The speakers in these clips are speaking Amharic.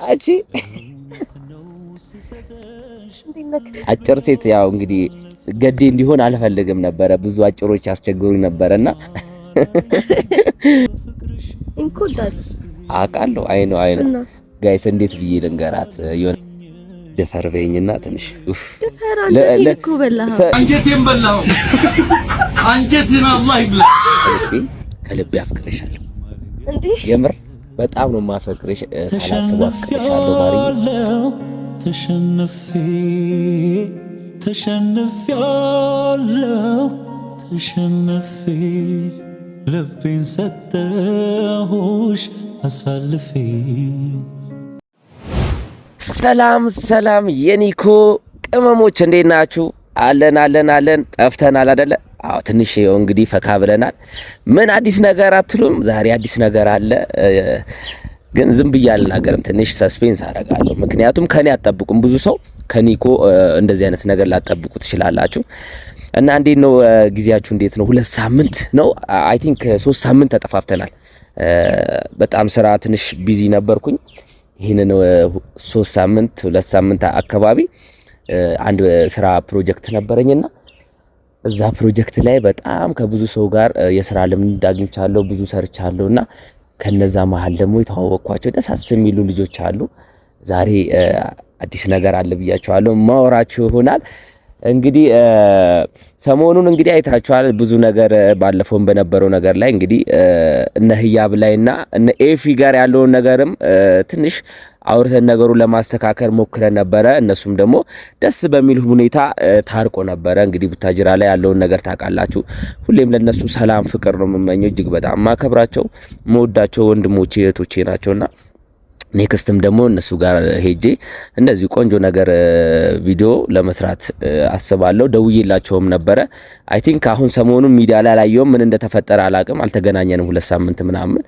አቺ አጭር ሴት ያው እንግዲህ ገዴ እንዲሆን አልፈልግም ነበረ። ብዙ አጭሮች ያስቸግሩኝ ነበረና እንኮዳል አውቃለሁ። አይ ነው አይ ነው guys፣ እንዴት ብዬ ልንገራት? የሆነ ደፈር በይኝና ትንሽ ኡፍ ደፈር አንጀቴን እኮ በላኸው። አንጀቴን በላኸው። አንጀትን አላህ ይብላ። ከልቤ አፍቅሬሻለሁ። እንዴ የምር በጣም ነው የማፈቅርሽ። ሳላስበው አፍቅሬሻለሁ ማርዬ። ተሸንፌ ተሸንፌያለሁ ተሸንፌ ልቤን ሰጠሁሽ አሳልፌ። ሰላም ሰላም፣ የኒኮ ቅመሞች እንዴት ናችሁ? አለን አለን አለን። ጠፍተናል አደለ? አዎ ትንሽ ይኸው እንግዲህ ፈካ ብለናል። ምን አዲስ ነገር አትሉም? ዛሬ አዲስ ነገር አለ፣ ግን ዝም ብዬ አልናገርም። ትንሽ suspense አደርጋለሁ። ምክንያቱም ከኔ አትጠብቁም። ብዙ ሰው ከኒኮ እንደዚህ አይነት ነገር ላትጠብቁ ትችላላችሁ። እና እንዴት ነው ጊዜያችሁ? እንዴት ነው? 2 ሳምንት ነው፣ I think 3 ሳምንት ተጠፋፍተናል። በጣም ስራ ትንሽ busy ነበርኩኝ። ይህንን 3 ሳምንት 2 ሳምንት አካባቢ አንድ ስራ ፕሮጀክት ነበረኝና እዛ ፕሮጀክት ላይ በጣም ከብዙ ሰው ጋር የስራ ልምድ አግኝቻለሁ፣ ብዙ ሰርቻለሁ እና ከነዛ መሀል ደግሞ የተዋወቅኳቸው ደሳስ የሚሉ ልጆች አሉ። ዛሬ አዲስ ነገር አለ ብያቸዋለሁ፣ ማወራችሁ ይሆናል። እንግዲህ ሰሞኑን እንግዲህ አይታችኋል ብዙ ነገር። ባለፈውም በነበረው ነገር ላይ እንግዲህ እነ ህያብ ላይና እነ ኤፊ ጋር ያለውን ነገርም ትንሽ አውርተን ነገሩን ለማስተካከል ሞክረን ነበረ። እነሱም ደግሞ ደስ በሚል ሁኔታ ታርቆ ነበረ። እንግዲህ ቡታጅራ ላይ ያለውን ነገር ታውቃላችሁ። ሁሌም ለነሱ ሰላም፣ ፍቅር ነው የምመኘው። እጅግ በጣም ማከብራቸው መወዳቸው ወንድሞቼ እህቶቼ ናቸውና next ም ደግሞ እነሱ ጋር ሄጄ እንደዚሁ ቆንጆ ነገር ቪዲዮ ለመስራት አስባለሁ። ደውዬላቸውም ነበረ። I think አሁን ሰሞኑን ሚዲያ ላይ አላየውም። ምን እንደተፈጠረ አላቅም። አልተገናኘንም 2 ሳምንት ምናምን።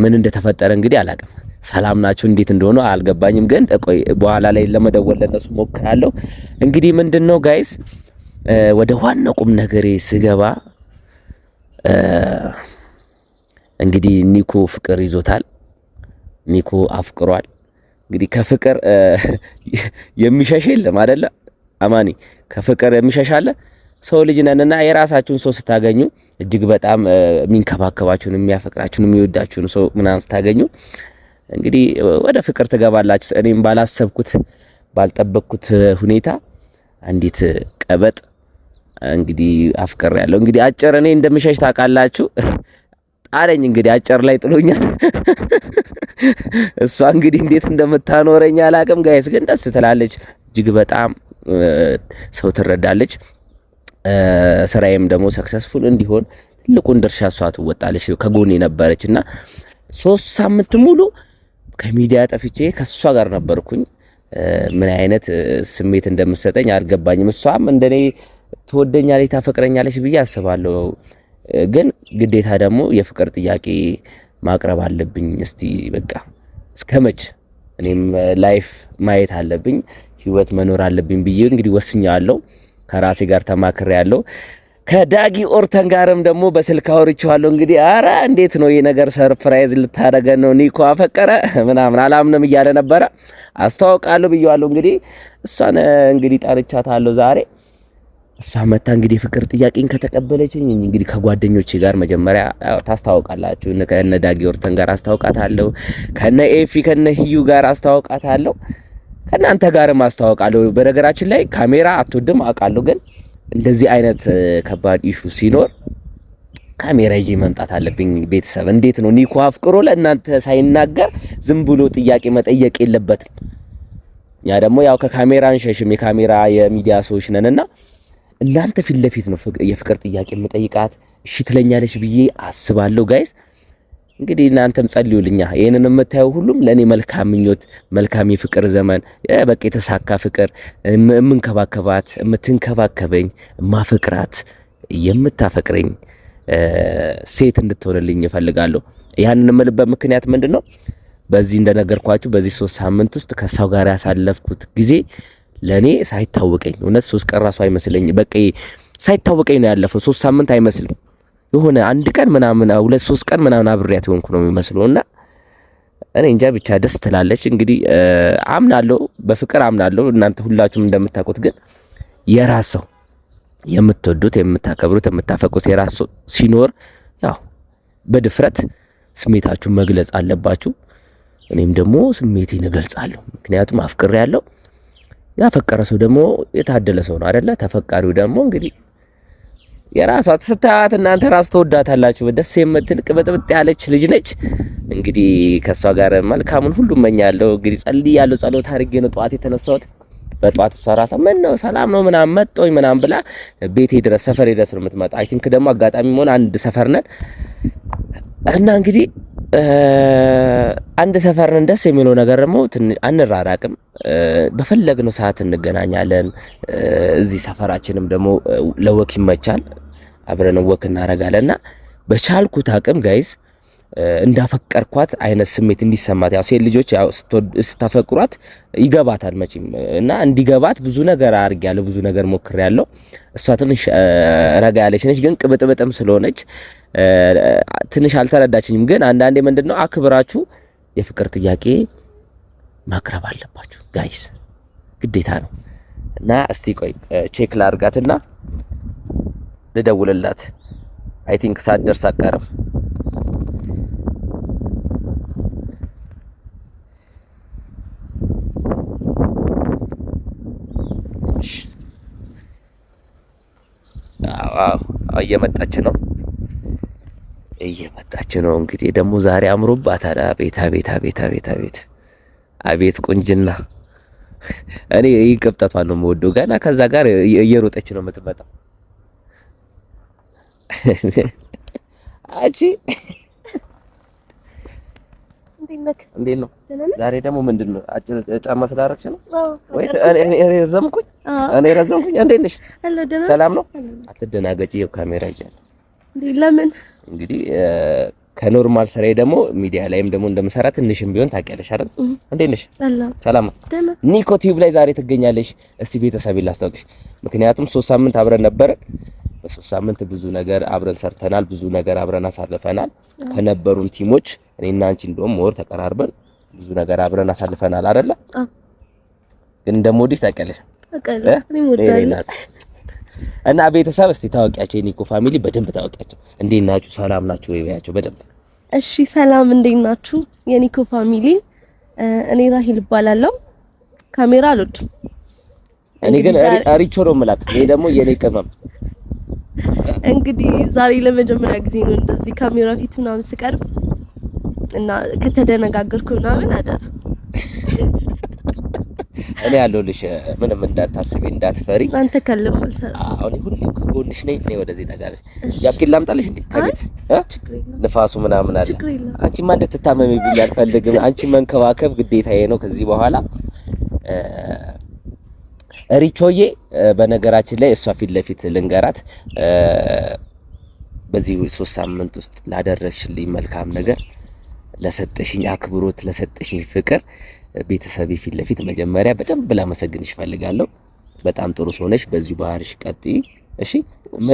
ምን እንደተፈጠረ እንግዲህ አላቅም። ሰላም ናቸው እንዴት እንደሆነ አልገባኝም። ግን ቆይ በኋላ ላይ ለመደወል ለነሱ ሞክራለሁ። እንግዲህ ምንድን ነው guys፣ ወደ ዋናው ቁም ነገሬ ስገባ እንግዲህ ኒኮ ፍቅር ይዞታል። ኒኮ አፍቅሯል። እንግዲህ ከፍቅር የሚሸሽ የለም አይደለ? አማኒ ከፍቅር የሚሸሽ አለ? ሰው ልጅ ነንና የራሳችሁን ሰው ስታገኙ እጅግ በጣም የሚንከባከባችሁን፣ የሚያፈቅራችሁን፣ የሚወዳችሁን ሰው ምናምን ስታገኙ እንግዲህ ወደ ፍቅር ትገባላችሁ። እኔም ባላሰብኩት ባልጠበቅኩት ሁኔታ አንዲት ቀበጥ እንግዲህ አፍቅር ያለው እንግዲህ አጭር እኔ እንደምሸሽ ታውቃላችሁ። ጣለኝ እንግዲህ አጭር ላይ ጥሎኛል። እሷ እንግዲህ እንዴት እንደምታኖረኝ አላቅም። Guys ግን ደስ ትላለች፣ እጅግ በጣም ሰው ትረዳለች። ስራዬም ደግሞ successful እንዲሆን ትልቁን ድርሻ እሷ ትወጣለች። ከጎኔ ነበረች እና 3 ሳምንት ሙሉ ከሚዲያ ጠፍቼ ከእሷ ጋር ነበርኩኝ። ምን አይነት ስሜት እንደምሰጠኝ አልገባኝም። እሷም እንደኔ ትወደኛለች፣ ታፈቅረኛለች ብዬ አስባለሁ። ግን ግዴታ ደግሞ የፍቅር ጥያቄ ማቅረብ አለብኝ። እስቲ በቃ እስከ መች እኔም life ማየት አለብኝ፣ ህይወት መኖር አለብኝ ብዬ እንግዲህ ወስኛለሁ። ከራሴ ጋር ተማክሬ ያለው ከዳጊ ኦርተን ጋርም ደግሞ በስልክ አውርቼዋለሁ። እንግዲህ አረ እንዴት ነው ይህ ነገር surprise ልታደርገን ነው፣ ኒኮ አፈቀረ ምናምን አላምንም እያለ ነበረ። አስተዋውቃለሁ ብዬዋለሁ። እንግዲህ እሷን እንግዲህ ጠርቻታለሁ ዛሬ። እሷ መታ እንግዲህ የፍቅር ጥያቄን ከተቀበለችኝ እንግዲህ ከጓደኞቼ ጋር መጀመሪያ ታስታውቃላችሁ። ከነ ዳጊ ኦርተን ጋር አስታውቃታለሁ። ከነ ኤፊ ከነ ህዩ ጋር አስታውቃታለሁ። ከእናንተ ጋርም አስታውቃለሁ። በነገራችን ላይ ካሜራ አትወድም አውቃለሁ፣ ግን እንደዚህ አይነት ከባድ issue ሲኖር ካሜራ ይዤ መምጣት አለብኝ። ቤተሰብ እንዴት ነው ኒኮ አፍቅሮ ለእናንተ ሳይናገር ዝም ብሎ ጥያቄ መጠየቅ የለበትም። እኛ ደግሞ ያው ከካሜራ አንሸሽም፣ የካሜራ የሚዲያ ሰዎች ነንና እናንተ ፊት ለፊት ነው የፍቅር ጥያቄ የምጠይቃት። እሺ ትለኛለች ብዬ አስባለሁ። Guys እንግዲህ እናንተም ጸልዩልኛ። ይህንን የምታየው ሁሉም ለእኔ መልካም ምኞት፣ መልካም የፍቅር ዘመን፣ በቃ የተሳካ ፍቅር፣ የምንከባከባት፣ የምትንከባከበኝ፣ የማፈቅራት፣ የምታፈቅረኝ ሴት እንድትሆንልኝ እፈልጋለሁ። ያንን የምልበት ምክንያት ምንድን ነው? በዚህ እንደነገርኳችሁ በዚህ 3 ሳምንት ውስጥ ከሰው ጋር ያሳለፍኩት ጊዜ ለእኔ ሳይታወቀኝ እውነት 3 ቀን ራሱ አይመስለኝ፣ በቃ ሳይታወቀኝ ነው ያለፈው። 3 ሳምንት አይመስልም። የሆነ አንድ ቀን ምናምን 2-3 ቀን ምናምን አብሬያት የሆንኩ ነው የሚመስለው እና እኔ እንጃ ብቻ ደስ ትላለች። እንግዲህ አምናለሁ፣ በፍቅር አምናለሁ። እናንተ ሁላችሁም እንደምታውቁት ግን የራስ ሰው የምትወዱት የምታከብሩት የምታፈቅሩት የራስ ሰው ሲኖር ያው በድፍረት ስሜታችሁን መግለጽ አለባችሁ። እኔም ደግሞ ስሜቴን እገልጻለሁ። ምክንያቱም አፍቅሬ ያለው ያፈቀረ ሰው ደግሞ የታደለ ሰው ነው አይደለ? ተፈቃሪው ደግሞ እንግዲህ የራሷ ስታያት እናንተ ራሱ ተወዳታላችሁ። ደስ የምትል ቅብጥብጥ ያለች ልጅ ነች። እንግዲህ ከእሷ ጋር መልካሙን ሁሉ እመኛለሁ። እንግዲህ ጸልያለሁ፣ ጸሎት አድርጌ ነው ጠዋት የተነሳሁት። በጠዋት እሷ ራሷ ምን ነው ሰላም ነው ምናምን መጦኝ ምናምን ብላ ቤቴ ድረስ ሰፈሬ ድረስ ነው የምትመጣ። I think ደግሞ አጋጣሚ መሆን አንድ ሰፈር ነን እና እንግዲህ አንድ ሰፈር ነን። ደስ የሚለው ነገር ደግሞ አንራራቅም፣ በፈለግነው ሰዓት እንገናኛለን። እዚህ ሰፈራችንም ደግሞ ለ walk ይመቻል፣ አብረን walk እናደርጋለን እና በቻልኩት አቅም guys እንዳፈቀርኳት አይነት ስሜት እንዲሰማት፣ ያው ሴት ልጆች ያው ስታፈቅሯት ይገባታል መቼም እና እንዲገባት ብዙ ነገር አድርጌያለሁ፣ ብዙ ነገር ሞክሬያለሁ። እሷ ትንሽ ረጋ ያለች ነች፣ ግን ቅብጥብጥም ስለሆነች ትንሽ አልተረዳችኝም። ግን አንዳንዴ ምንድነው አክብራችሁ የፍቅር ጥያቄ ማቅረብ አለባችሁ guys፣ ግዴታ ነው። እና እስቲ ቆይ check ላርጋትና ልደውልላት። I think ሳትደርስ አትቀርም። አዎ እየመጣች ነው እየመጣች ነው። እንግዲህ ደግሞ ዛሬ አምሮባታል። አቤት አቤት አቤት አቤት አቤት አቤት ቁንጅና! እኔ ይህ ቅብጠቷን ነው የምወደው። ገና ከዛ ጋር እየሮጠች ነው የምትመጣው። አቺ እንዴት ነው ዛሬ ደግሞ ምንድን ነው? አጭር ጫማ ስላደረግሽ ነው ወይስ እኔ ረዘምኩኝ? እኔ ረዘምኩኝ። እንዴት ነሽ? ሰላም ነው? አትደናገጪ። ይኸው ካሜራ ይዣለሁ። ለምን እንግዲህ ከ normal ስራዬ ደግሞ ሚዲያ ላይም ደግሞ እንደምሰራ ትንሽም ቢሆን ታውቂያለሽ አይደል? እንዴት ነሽ? ሰላም ነው? ኒኮ ቲዩብ ላይ ዛሬ ትገኛለሽ። እስቲ ቤተሰቤን ላስታውቅሽ። ምክንያቱም 3 ሳምንት አብረን ነበረ። በ3 ሳምንት ብዙ ነገር አብረን ሰርተናል። ብዙ ነገር አብረን አሳልፈናል። ከነበሩን team ኦች እኔና አንቺ እንደውም more ተቀራርበን ብዙ ነገር አብረን አሳልፈናል አይደለ? ግን እንደምወድሽ ታውቂያለሽ። እና ቤተሰብ እስቲ ታወቂያቸው፣ የኒኮ family በደንብ ታወቂያቸው። እንዴት ናችሁ? ሰላም ናችሁ ወይ በያቸው በደንብ። እሺ ሰላም፣ እንዴት ናችሁ የኒኮ family? እኔ ራሂል እባላለሁ። ካሜራ አልወድም። እኔ ግን ሪቾ ነው የምላት። እኔ ደግሞ የኔ ቅመም። እንግዲህ ዛሬ ለመጀመሪያ ጊዜ ነው እንደዚህ ካሜራ ፊት ምናምን ስቀርብ እና ከተደነጋገርኩ ምናምን አደራ። እኔ ያለሁልሽ፣ ምንም እንዳታስቢ እንዳትፈሪ። አንተ ከልም አልፈራ። አዎ እኔ ሁሌም ከጎንሽ ነኝ። እኔ ወደዚህ ጠጋ በይ። ጃኬት ላምጣልሽ እንዴ? ከቤት ንፋሱ ምናምን አለ። አንቺማ እንድትታመሚብኝ አልፈልግም። አንቺ መንከባከብ ግዴታዬ ነው ከዚህ በኋላ ሪቾዬ። በነገራችን ላይ እሷ ፊት ለፊት ልንገራት፣ በዚህ 3 ሳምንት ውስጥ ላደረግሽልኝ መልካም ነገር፣ ለሰጠሽኝ አክብሮት፣ ለሰጠሽኝ ፍቅር ቤተሰቤ ፊት ለፊት መጀመሪያ በደንብ ላመሰግንሽ እፈልጋለሁ። በጣም ጥሩ ሰው ነሽ። በዚሁ ባህርሽ ቀጥይ። እሺ፣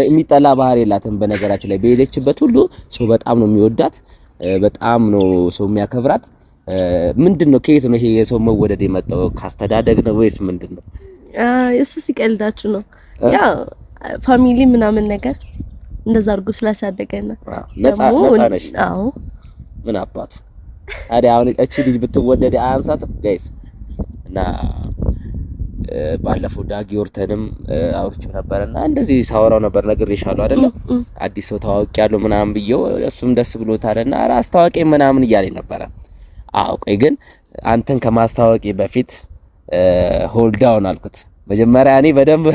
የሚጠላ ባህር የላትም። በነገራችን ላይ በሄደችበት ሁሉ ሰው በጣም ነው የሚወዳት፣ በጣም ነው ሰው የሚያከብራት። ምንድን ነው ከየት ነው ይሄ የሰው መወደድ የመጣው? ካስተዳደግ ነው ወይስ ምንድን ነው? እሱ ሲቀልዳችሁ ነው። ያው family ምናምን ነገር እንደዛ አድርጎ ስላሳደገና ነፃ ነሽ። አዎ ምን አባቱ ታዲያ አሁን እቺ ልጅ ብትወደድ አያንሳትም guys? እና ባለፈው ዳጊ ወርተንም አውርቼው ነበርና እንደዚህ ሳወራው ነበር፣ ነግሬሻለሁ አይደለ? አዲስ ሰው ታዋቂ ምናምን ብዬው እሱም ደስ ብሎታልና ኧረ አስታዋቂ ምናምን እያለኝ ነበረ። አዎ ቆይ ግን አንተን ከማስታወቂ በፊት hold down አልኩት። መጀመሪያ እኔ በደንብ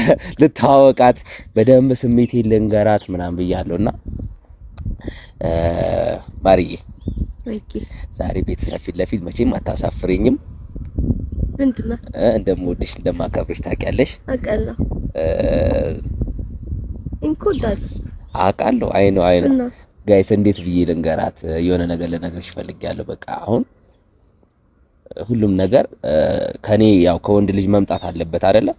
ልተዋወቃት በደንብ ስሜቴን ልንገራት ምናምን ብያለሁና ማርዬ ዛሬ ቤተሰብ ፊት ለፊት መቼም አታሳፍሪኝም። ምንድነው እንደምወድሽ እንደማከብርሽ ታውቂያለሽ። አውቃለሁ። አውቃለሁ። አይ ነው አይ ነው guys፣ እንዴት ብዬ ልንገራት? የሆነ ነገር ልነግርሽ ፈልጌያለሁ። በቃ አሁን ሁሉም ነገር ከኔ ያው ከወንድ ልጅ መምጣት አለበት አይደለ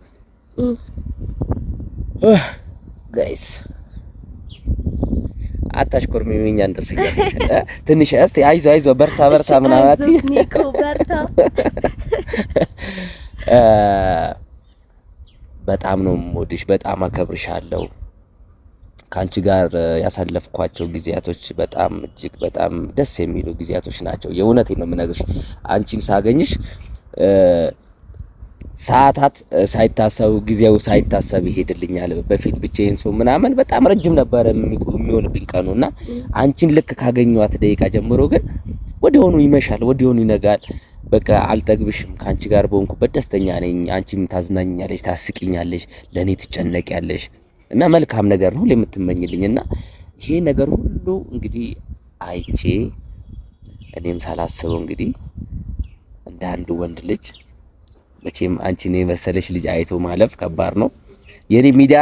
guys? አታሽኮርሚኝ እንደሱ እያልሽ ትንሽ እስቲ አይዞ አይዞ በርታ በርታ ምናምን አትይ። ኒኮ በርታ። በጣም ነው የምወድሽ፣ በጣም አከብርሻለሁ። ከአንቺ ጋር ያሳለፍኳቸው ጊዜያቶች በጣም እጅግ በጣም ደስ የሚሉ ጊዜያቶች ናቸው። የእውነቴን ነው የምነግርሽ። አንቺን ሳገኝሽ ሰዓታት ሳይታሰቡ ጊዜው ሳይታሰብ ይሄድልኛል። በፊት ብቻዬን ሰው ምናምን በጣም ረጅም ነበር የሚሆንብኝ ቀኑ እና አንቺን ልክ ካገኘኋት ደቂቃ ጀምሮ ግን ወዲያውኑ ይመሻል፣ ወዲያውኑ ይነጋል። በቃ አልጠግብሽም። ከአንቺ ጋር በሆንኩበት ደስተኛ ነኝ። አንቺም ታዝናኛለሽ፣ ታስቂኛለሽ፣ ለእኔ ትጨነቂያለሽ እና መልካም ነገር ነው ሁሌ የምትመኝልኝ እና ይሄ ነገር ሁሉ እንግዲህ አይቼ እኔም ሳላስበው እንግዲህ እንደ አንድ ወንድ ልጅ መቼም አንቺን የመሰለሽ ልጅ አይቶ ማለፍ ከባድ ነው። የኔ ሚዲያ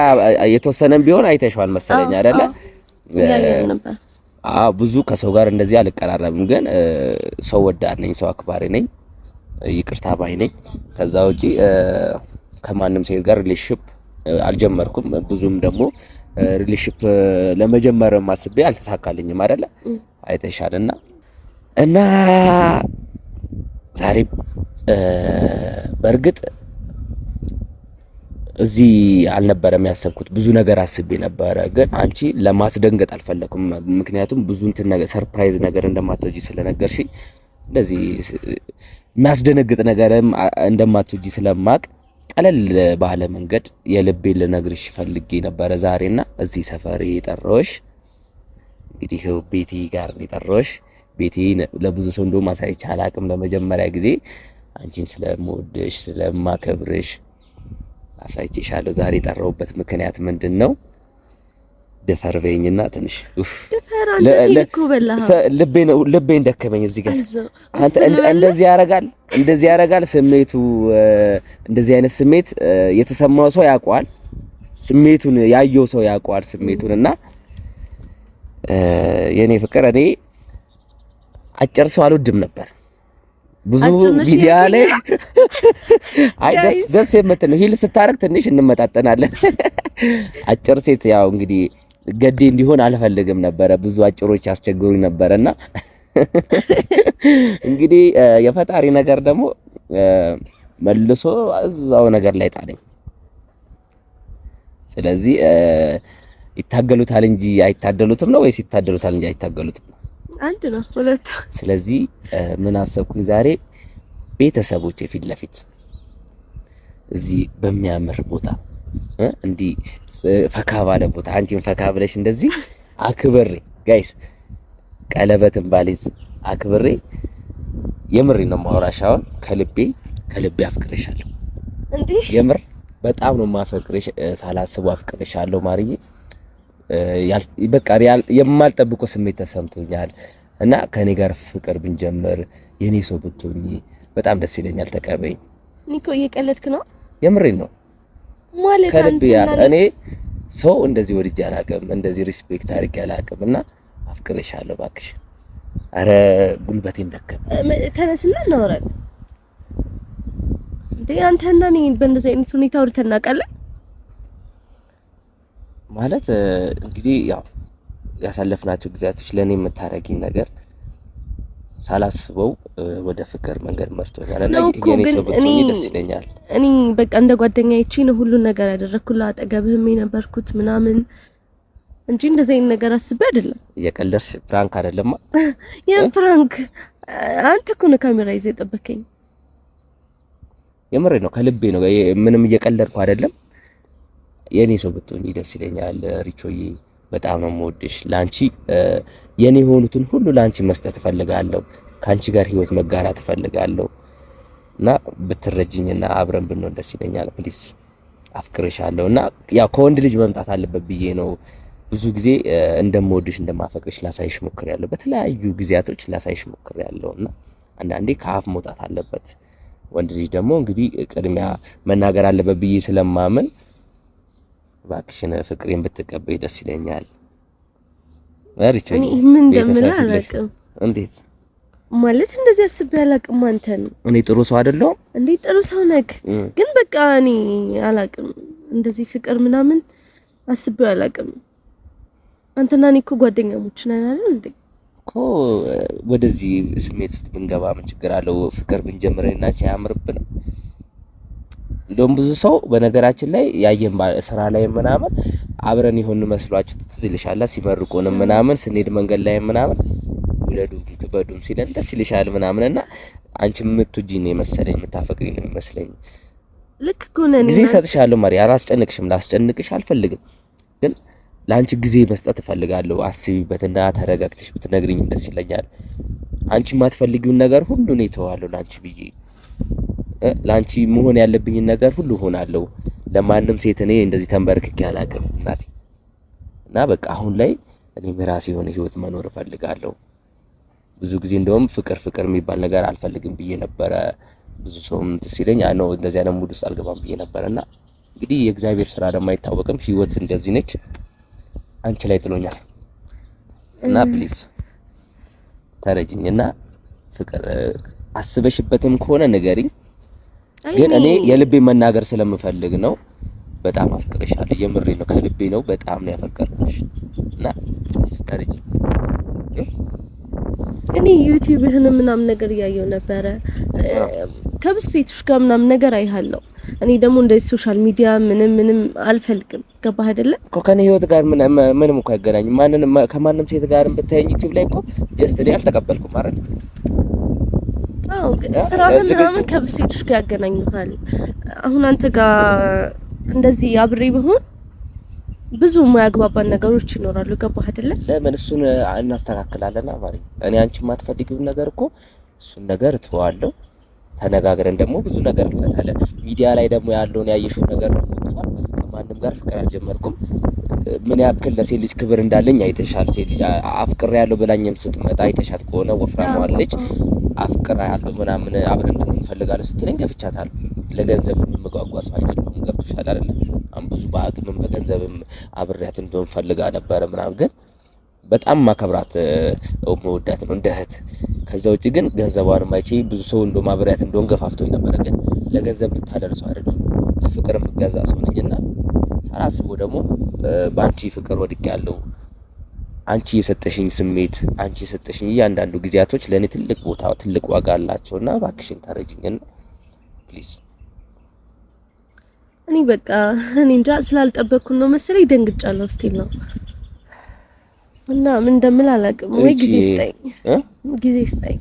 የተወሰነም ቢሆን አይተሽዋል መሰለኝ አይደለ? አዎ፣ ብዙ ከሰው ጋር እንደዚህ አልቀራረብም፣ ግን ሰው ወዳድ ነኝ፣ ሰው አክባሪ ነኝ፣ ይቅርታ ባይ ነኝ። ከዛ ውጪ ከማንም ሴት ጋር relationship አልጀመርኩም። ብዙም ደግሞ relationship ለመጀመርም አስቤ አልተሳካልኝም አይደለ? አይተሻልና እና ዛሬ በእርግጥ እዚህ አልነበረም ያሰብኩት። ብዙ ነገር አስቤ ነበረ፣ ግን አንቺ ለማስደንገጥ አልፈለኩም። ምክንያቱም ብዙ እንትን ነገር surprise ነገር እንደማትወጂ ስለነገርሽኝ እንደዚህ የሚያስደነግጥ ነገርም እንደማትወጂ ስለማቅ ቀለል ባለ መንገድ የልቤን ልነግርሽ ፈልጌ ነበረ ዛሬና እዚህ ሰፈር የጠራሁሽ እንግዲህ ቤቲ ጋር ነው የጠራሁሽ። ቤቲ ለብዙ ሰው እንደውም አሳይቼ አላቅም። ለመጀመሪያ ጊዜ አንቺን ስለምወድሽ ስለማከብርሽ አሳይቼሻለሁ። ዛሬ የጠራሁበት ምክንያት ምንድን ነው? ድፈር በይኝና ትንሽ ልቤን ደከመኝ። እዚህ ጋር አንተ እንደዚህ ያረጋል እንደዚህ ያረጋል ስሜቱ እንደዚህ አይነት ስሜት የተሰማው ሰው ያውቀዋል። ስሜቱን ያየው ሰው ያውቀዋል ስሜቱን። እና የኔ ፍቅር እኔ አጭር ሰው አልወድም ነበር። ብዙ ሚዲያ ላይ አይ ደስ ደስ የምትል ነው heel ስታረግ ትንሽ እንመጣጠናለን። አጭር ሴት ያው እንግዲህ ገዴ እንዲሆን አልፈልግም ነበረ። ብዙ አጭሮች ያስቸግሩኝ ነበረና እንግዲህ የፈጣሪ ነገር ደግሞ መልሶ እዛው ነገር ላይ ጣለኝ። ስለዚህ ይታገሉታል እንጂ አይታደሉትም ነው ወይስ ይታደሉታል እንጂ አይታገሉትም ነው? አንድ ነው ሁለቱ። ስለዚህ ምን አሰብኩኝ ዛሬ ቤተሰቦቼ ፊት ለፊት እዚህ በሚያምር ቦታ እንዲህ ፈካ ባለ ቦታ አንቺን ፈካ ብለሽ እንደዚህ አክብሬ guys ቀለበትን ባሊዝ አክብሬ የምሬ ነው የማወራሽ። አሁን ከልቤ ከልቤ አፍቅሬሻለሁ። እንዴ የምር በጣም ነው የማፈቅርሽ። ሳላስበው አፍቅሬሻለሁ ማርዬ። በቃ የማልጠብቀው ስሜት ተሰምቶኛል እና ከኔ ጋር ፍቅር ብንጀምር የኔ ሰው ብትሆኚ በጣም ደስ ይለኛል። ተቀበይኝ። ኒኮ እየቀለድክ ነው? የምሬን ነው ማለት ከልቤ እኔ ሰው እንደዚህ ወድጄ አላውቅም፣ እንደዚህ respect አድርጌ አላውቅም። እና አፍቅሬሻለሁ እባክሽ። አረ ጉልበቴን ደከመ። ተነስና እናወራለን። እንዴ አንተና እኔ በእንደዚህ አይነት ሁኔታ አውርተን እናውቃለን? ማለት እንግዲህ ያው ያሳለፍናቸው ጊዜያቶች ለእኔ የምታረጊኝ ነገር ሳላስበው ወደ ፍቅር መንገድ መርቶኛል እና የኔ ሰው ብትሆኚ ደስ ይለኛል። እኔ በቃ እንደ ጓደኛ አይቼ ነው ሁሉን ነገር ያደረኩልህ፣ አጠገብህም የነበርኩት ምናምን እንጂ እንደዚህ አይነት ነገር አስቤ አይደለም። እየቀለድሽ prank አይደለማ? ያን prank አንተ እኮ ነው ካሜራ ይዘህ የጠበከኝ። የምሬ ነው፣ ከልቤ ነው። ምንም እየቀለድኩ አይደለም። የኔ ሰው ብትሆኚ ደስ ይለኛል ሪቾዬ። በጣም ነው የምወድሽ። ላንቺ የኔ የሆኑትን ሁሉ ላንቺ መስጠት እፈልጋለሁ። ከአንቺ ጋር ህይወት መጋራት እፈልጋለሁ እና ብትረጅኝና አብረን ብንሆን ደስ ይለኛል። please አፍቅርሻለሁ እና ያው ከወንድ ልጅ መምጣት አለበት ብዬ ነው ብዙ ጊዜ እንደምወድሽ እንደማፈቅርሽ ላሳይሽ ሞክሬያለሁ። በተለያዩ ጊዜያቶች ላሳይሽ ሞክሬያለሁ እና አንዳንዴ ከአፍ መውጣት አለበት። ወንድ ልጅ ደግሞ እንግዲህ ቅድሚያ መናገር አለበት ብዬ ስለማምን እባክሽን ፍቅሬን ብትቀበይ ደስ ይለኛል። እኔ ምን እንደምልህ አላውቅም። እንዴት ማለት እንደዚህ አስቤ አላውቅም። አንተን እኔ ጥሩ ሰው አይደለሁም እንዴ? ጥሩ ሰው ነህ፣ ግን በቃ እኔ አላውቅም፣ እንደዚህ ፍቅር ምናምን አስቤ አላውቅም። አንተና እኔ እኮ ጓደኛሞች ነን አይደል እንዴ? እኮ ወደዚህ ስሜት ውስጥ ብንገባ ምን ችግር አለው? ፍቅር ብንጀምር እኔና አንቺ አያምርብንም? እንደውም ብዙ ሰው በነገራችን ላይ ያየን ስራ ላይ ምናምን አብረን የሆን መስሏችሁ ትዝ ይልሻል። ሲመርቁንም ምናምን ስንሄድ መንገድ ላይ ምናምን ውለዱም ክበዱም ሲለን ደስ ይልሻል ምናምን እና አንቺ የምትወጂኝ ነው የመሰለኝ፣ የምታፈቅሪኝ ነው የመሰለኝ። ልክ እኮ ነን። ጊዜ እሰጥሻለሁ ማሪ፣ አላስጨንቅሽም። ላስጨንቅሽ አልፈልግም፣ ግን ለአንቺ ጊዜ መስጠት እፈልጋለሁ። አስቢበትና ተረጋግተሽ ብትነግሪኝም ደስ ይለኛል። አንቺ የማትፈልጊውን ነገር ሁሉ እኔ እተዋለሁ ለአንቺ ብዬ ለአንቺ መሆን ያለብኝን ነገር ሁሉ እሆናለሁ። ለማንም ሴት እኔ እንደዚህ ተንበርክኬ አላውቅም እናቴ። እና በቃ አሁን ላይ እኔም የራሴ የሆነ ህይወት መኖር እፈልጋለሁ። ብዙ ጊዜ እንደውም ፍቅር ፍቅር የሚባል ነገር አልፈልግም ብዬ ነበረ። ብዙ ሰውም እንትን ሲለኝ አይ ነው እንደዚህ አይነት mood ውስጥ አልገባም ብዬ ነበረ። እና እንግዲህ የእግዚአብሔር ስራ ደግሞ አይታወቅም። ህይወት እንደዚህ ነች። አንቺ ላይ ጥሎኛል እና please ተረጅኝ እና ፍቅር አስበሽበትም ከሆነ ንገሪኝ። ግን እኔ የልቤ መናገር ስለምፈልግ ነው። በጣም አፍቅሬሻለሁ። የምሬ ነው፣ ከልቤ ነው። በጣም ነው ያፈቀርኩሽ እና please ተረጅኝ። እኔ ዩቲዩብህን ምናምን ነገር እያየው ነበረ ከብዙ ሴቶች ጋር ምናምን ነገር አይሃለሁ። እኔ ደግሞ እንደዚህ social media ምንም ምንም አልፈልግም። ገባህ አይደለ? እኮ ከኔ ህይወት ጋር ምንም እኮ አይገናኝም። ማንንም ከማንም ሴት ጋር ብታየኝ ዩቲዩብ ላይ እኮ just እኔ አልተቀበልኩም አይደል? አዎ፣ ግን ስራህን ምናምን ከብዙ ሴቶች ጋር ያገናኙሃል። አሁን አንተ ጋር እንደዚህ አብሬ ብሆን ብዙ የማያግባባን ነገሮች ይኖራሉ። ገባህ አይደለ? ለምን እሱን እናስተካክላለን። አማሪ እኔ አንቺ የማትፈልጊውን ነገር እኮ እሱን ነገር እተዋለሁ። ተነጋግረን ደግሞ ብዙ ነገር እንፈታለን። ሚዲያ ላይ ደግሞ ያለውን ያየሽው ነገር ነው። ከማንም ጋር ፍቅር አልጀመርኩም። ምን ያክል ለሴት ልጅ ክብር እንዳለኝ አይተሻል። ሴት ልጅ አፍቅሬ ያለው ብላኝም ስትመጣ አይተሻት ከሆነ ወፍራሟ ልጅ አፍቅራ ያለው ምናምን አብረን እንፈልጋለን ስትለኝ ገፍቻታለሁ። ለገንዘብ የምጓጓ ሰው አይደለሁም። ገብቶሻል አይደለ? አሁን ብዙ በአቅምም በገንዘብም አብሬያት እንደሆን ፈልጋ ነበረ ምናምን፣ ግን በጣም ማከብራት መወዳት ነው እንደ እህት። ከዛ ውጭ ግን ገንዘቧንም አይቼ ብዙ ሰው እንደውም አብሬያት እንደሆን ገፋፍቶኝ ነበረ። ግን ለገንዘብ ብታደርሰው አይደለም ለፍቅር የምገዛ ሰው ነኝና ሳላስበው ደግሞ በአንቺ ፍቅር ወድቄያለሁ። አንቺ የሰጠሽኝ ስሜት፣ አንቺ የሰጠሽኝ እያንዳንዱ ጊዜያቶች ለእኔ ትልቅ ቦታ ትልቅ ዋጋ አላቸውና እባክሽን ተረጅኝና please። እኔ በቃ እኔ እንጃ ስላልጠበቅኩ ነው መሰለኝ ደንግጫለሁ። still ነው እና ምን እንደምል አላውቅም። ወይ ጊዜ ስጠኝ፣ ጊዜ ስጠኝ።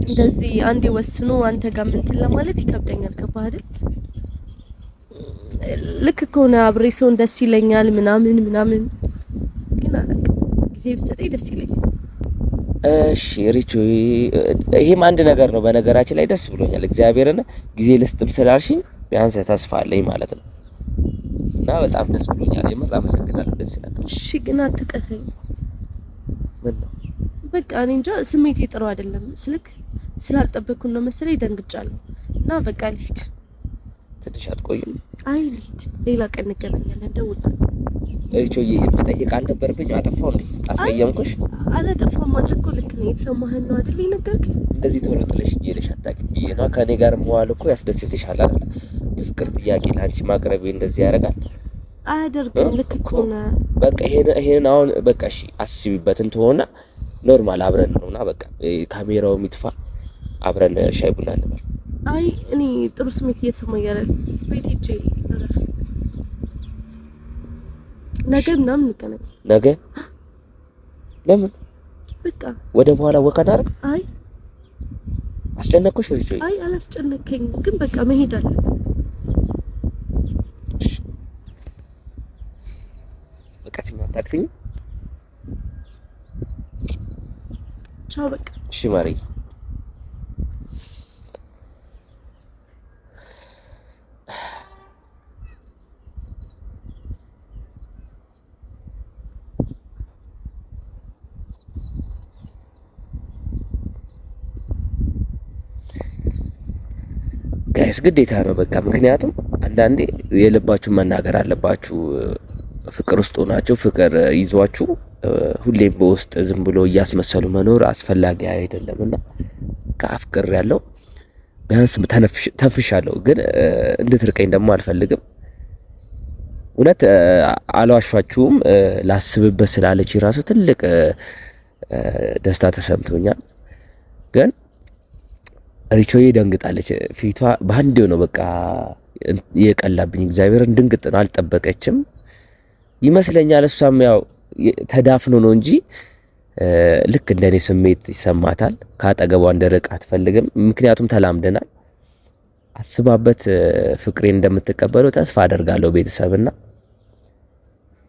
እንደዚህ አንዴ ወስኖ አንተ ጋር እንትን ለማለት ይከብደኛል። ገባህ አይደል? ልክ ከሆነ አብሬ ሰውን ደስ ይለኛል ምናምን ምናምን፣ ግን አላውቅም። ጊዜ ብሰጠኝ ደስ ይለኛል። እሺ ሪቹ፣ ይሄም አንድ ነገር ነው። በነገራችን ላይ ደስ ብሎኛል። እግዚአብሔርን ጊዜ ልስጥም ስላልሽኝ ቢያንስ ተስፋ አለኝ ማለት ነው እና በጣም ደስ ብሎኛል። የምር አመሰግናለሁ። ደስ ይላል። እሺ ግን አትቀፈኝ። ምን ነው? በቃ እኔ እንጃ ስሜቴ ጥሩ አይደለም። ስልክ ስላልጠበቅኩ ነው መሰለኝ ደንግጫለሁ። እና በቃ ልሂድ። ትንሽ አትቆይም? አይ ልሂድ፣ ሌላ ቀን እንገናኛለን። ደውላለሁ። ሪቾዬ መጠየቅ አልነበረብኝ? አጠፋሁ እንዴ? አስቀየምኩሽ? አላጠፋም። አንተ እኮ ልክ ነው። የተሰማህን ነው አይደል የነገርከኝ? እንደዚህ ቶሎ ጥለሽ እየሄድሽ አታውቂም ብዬ ነው። ከእኔ ጋር መዋል እኮ ያስደስትሻል አይደል? የፍቅር ጥያቄ ለአንቺ ማቅረቤ እንደዚህ ያደርጋል? አያደርግም። ልክ እኮ ነህ። በቃ ይሄን አሁን በቃ እሺ አስቢበት እንትሆና normal አብረን ነውና በቃ ካሜራው ይጥፋ፣ አብረን ሻይ ቡና እንበል። አይ እኔ ጥሩ ስሜት እየተሰማኝ አይደል። ቤት ሄጄ እረፍ። ነገ ምናምን እንገናኝ። ነገ ለምን? በቃ ወደ በኋላ walk እናድርግ። አይ አስጨነቅኩሽ ሪቾ? አይ አላስጨነከኝም፣ ግን በቃ መሄድ አለብን። እቀፊኝ፣ አታቅፊኝ? ቻው በቃ። እሺ ማሪ። Guys ግዴታ ነው በቃ። ምክንያቱም አንዳንዴ የልባችሁን መናገር አለባችሁ። ፍቅር ውስጥ ሆናችሁ ፍቅር ይዟችሁ ሁሌም በውስጥ ዝም ብሎ እያስመሰሉ መኖር አስፈላጊ አይደለም እና ከአፍቅር ያለው ቢያንስ ተፍሻለሁ፣ ግን እንድትርቀኝ ደግሞ አልፈልግም። እውነት አልዋሻችሁም፣ ላስብበት ስላለች ራሱ ትልቅ ደስታ ተሰምቶኛል። ግን ሪቾዬ ደንግጣለች። ፊቷ በአንዴው ነው በቃ የቀላብኝ። እግዚአብሔርን ድንግጥ ነው፣ አልጠበቀችም ይመስለኛል። እሷም ያው ተዳፍኖ ነው እንጂ ልክ እንደኔ ስሜት ይሰማታል። ከአጠገቧ እንደርቅ አትፈልግም። ምክንያቱም ተላምደናል። አስባበት ፍቅሬን እንደምትቀበለው ተስፋ አደርጋለሁ። ቤተሰብና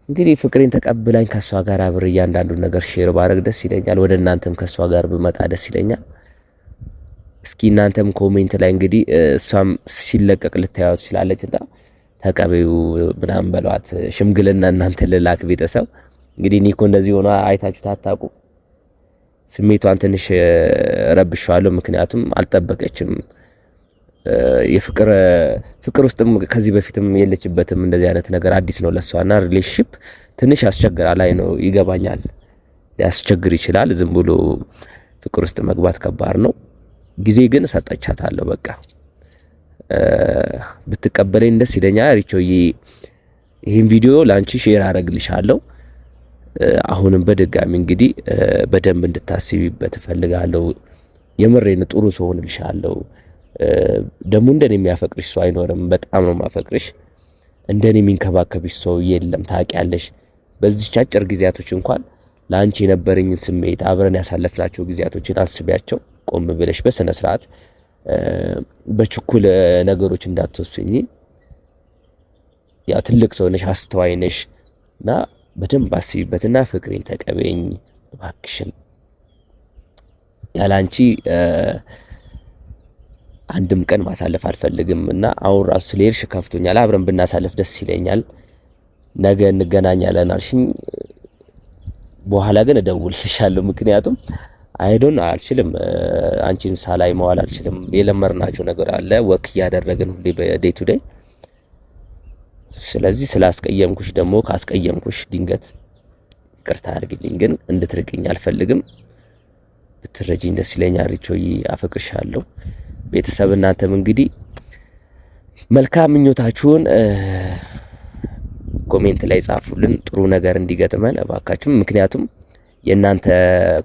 እንግዲህ ፍቅሬን ተቀብላኝ ከእሷ ጋር አብሬ እያንዳንዱን ነገር share ባረግ ደስ ይለኛል። ወደ እናንተም ከእሷ ጋር ብመጣ ደስ ይለኛል። እስኪ እናንተም comment ላይ እንግዲህ እሷም ሲለቀቅ ልታያት ትችላለች እና ተቀበዩ ምናምን በሏት። ሽምግልና እናንተ ልላክ ቤተሰብ እንግዲህ ኒኮ እንደዚህ ሆኖ አይታችሁ አታውቁ። ስሜቷን ትንሽ ረብሻለሁ፣ ምክንያቱም አልጠበቀችም። የፍቅር ፍቅር ውስጥም ከዚህ በፊትም የለችበትም። እንደዚህ አይነት ነገር አዲስ ነው ለሷና relationship ትንሽ ያስቸግራል። አይ ነው ይገባኛል፣ ሊያስቸግር ይችላል። ዝም ብሎ ፍቅር ውስጥ መግባት ከባድ ነው። ጊዜ ግን ሰጠቻታለሁ። በቃ ብትቀበለኝ ደስ ይለኛል። ሪቾዬ ይህን ቪዲዮ ለአንቺ share አረግልሻለሁ። አሁንም በድጋሚ እንግዲህ በደንብ እንድታስቢበት እፈልጋለሁ። የምሬን ጥሩ ሰው ሆንልሻለሁ። ደግሞ እንደኔ የሚያፈቅርሽ ሰው አይኖርም። በጣም ነው ማፈቅርሽ። እንደኔ የሚንከባከብሽ ሰው የለም። ታውቂያለሽ። በዚች አጭር ጊዜያቶች እንኳን ለአንቺ የነበረኝን ስሜት አብረን ያሳለፍናቸው ጊዜያቶችን አስቢያቸው። ቆም ብለሽ በስነ ስርዓት በችኩል ነገሮች እንዳትወስኝ። ያ ትልቅ ሰው ነሽ፣ አስተዋይ ነሽ እና በደንብ አስቢበትና ፍቅሬን ተቀበይኝ እባክሽን። ያለ አንቺ አንድም ቀን ማሳለፍ አልፈልግም እና አሁን ራሱ ስለሄድሽ ከፍቶኛል። አብረን ብናሳልፍ ደስ ይለኛል። ነገ እንገናኛለን አልሽኝ። በኋላ ግን እደውልልሻለሁ። ምክንያቱም I don't አልችልም፣ አንቺን ሳላይ መዋል አልችልም። የለመድናቸው ነገር አለ walk እያደረግን ሁሌ በ day to day። ስለዚህ ስላስቀየምኩሽ ደግሞ ካስቀየምኩሽ ድንገት ይቅርታ አድርግልኝ፣ ግን እንድትርቅኝ አልፈልግም። ብትረጂኝ ደስ ይለኛል። ሪቾዬ አፈቅርሻለሁ። ቤተሰብ እናንተም እንግዲህ መልካም ምኞታችሁን comment ላይ ጻፉልን፣ ጥሩ ነገር እንዲገጥመን እባካችሁ። ምክንያቱም የእናንተ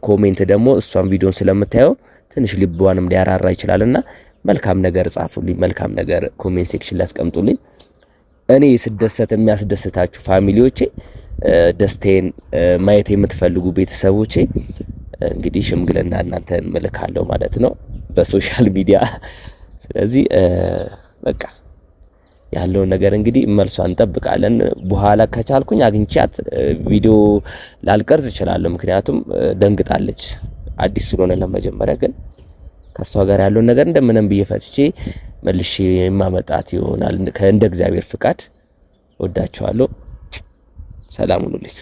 comment ደግሞ እሷን ቪዲዮን ስለምታየው ትንሽ ልቧንም ሊያራራ ይችላልና መልካም ነገር ጻፉልኝ፣ መልካም ነገር comment section ላይ አስቀምጡልኝ። እኔ ስደሰት የሚያስደስታችሁ family ዎቼ፣ ደስታዬን ማየት የምትፈልጉ ቤተሰቦቼ እንግዲህ ሽምግልና እናንተን እልካለሁ ማለት ነው በ social media። ስለዚህ በቃ ያለውን ነገር እንግዲህ መልሷን እንጠብቃለን። በኋላ ከቻልኩኝ አግኝቻት ቪዲዮ ላልቀርጽ እችላለሁ፣ ምክንያቱም ደንግጣለች አዲስ ስለሆነ ለመጀመሪያ። ግን ከሷ ጋር ያለውን ነገር እንደምንም ብዬ ፈትቼ መልሼ የማመጣት ይሆናል እንደ እግዚአብሔር ፍቃድ። ወዳችኋለሁ። ሰላም ሁኑልኝ።